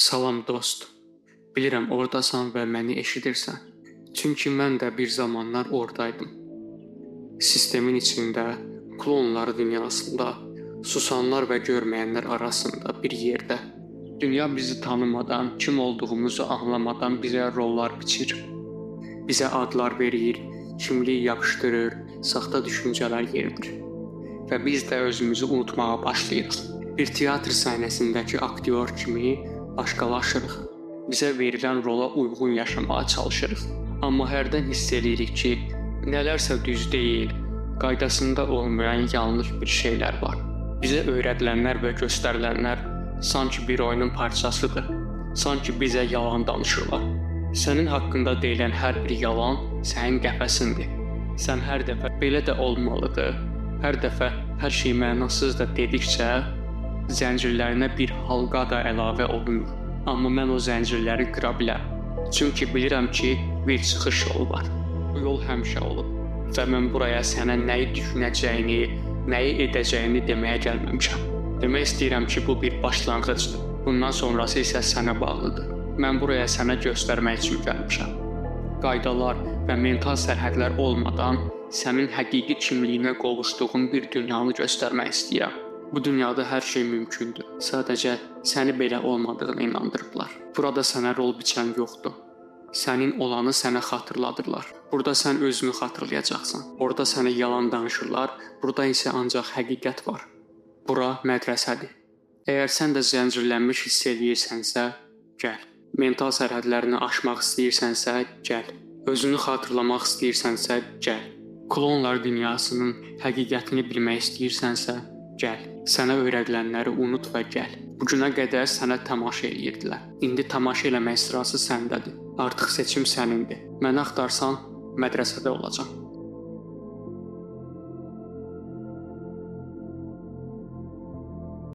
Salam dost. Bilirəm ordasan və məni eşidirsən. Çünki mən də bir zamanlar ordaydım. Sistemin içində, klonlar dünyasında, susanlar və görməyənlər arasında bir yerdə. Dünya bizi tanımadan, kim olduğumuzu anlamadan bizə rollar biçir. Bizə adlar verir, kimlik yapışdırır, saxta düşüncələr yeridir. Və biz də özümüzü unutmağa başlayırıq. Bir teatr səhnəsindəki aktyor kimi başqalaşırıq. Bizə verilən rola uyğun yaşamağa çalışırıq. Amma hərdən hiss eləyirik ki, nələrsə düz deyil, qaydasında olmayan yanlış bir şeylər var. Bizə öyrədilənlər və göstərilənlər sanki bir oyunun parçasıdır. Sanki bizə yalan danışırlar. Sənin haqqında deyilən hər bir yalan sənin qəfəsindir. Sən hər dəfə belə də olmalıdır. Hər dəfə hər şey mənasızdır dedikcə zəncirlərinə bir halqa da əlavə olunur. Amma mən o zəncirləri qıra bilərəm. Çünki bilirəm ki, bir çıxış yolu var. Bu yol həmişə olub və mən buraya sənə nəyi düşünəcəyini, nəyi edəcəyini deməyə gəlməmişəm. Demək istəyirəm ki, bu bir başlanğıcdır. Bundan sonrası isə sənə bağlıdır. Mən buraya sənə göstərmək üçün gəlmişəm. Qaydalar və mental sərhədlər olmadan sənin həqiqi kimliyinə qovuşduğun bir dünyanı göstərmək istəyirəm. Bu dünyada hər şey mümkündür. Sadəcə səni belə olmadığına inandırıblar. Burada sənə rol biçən yoxdur. Sənin olanı sənə xatırladırlar. Burada sən özünü xatırlayacaqsan. Orada sənə yalan danışırlar, burada isə ancaq həqiqət var. Bura mədrəsədir. Əgər sən də zəncirlənmiş hiss eləyirsənsə, gəl. Mental sərhədlərini aşmaq istəyirsənsə, gəl. Özünü xatırlamaq istəyirsənsə, gəl. Klonlar dünyasının həqiqətini bilmək istəyirsənsə, gəl. Sənə öyrədilənləri unut və gəl. Bu günə qədər sənə tamaşa eləyirdilər. İndi tamaşa eləmək sırası səndədir. Artıq seçim sənindir. Məni axtarsan, mədrəsədə olacam.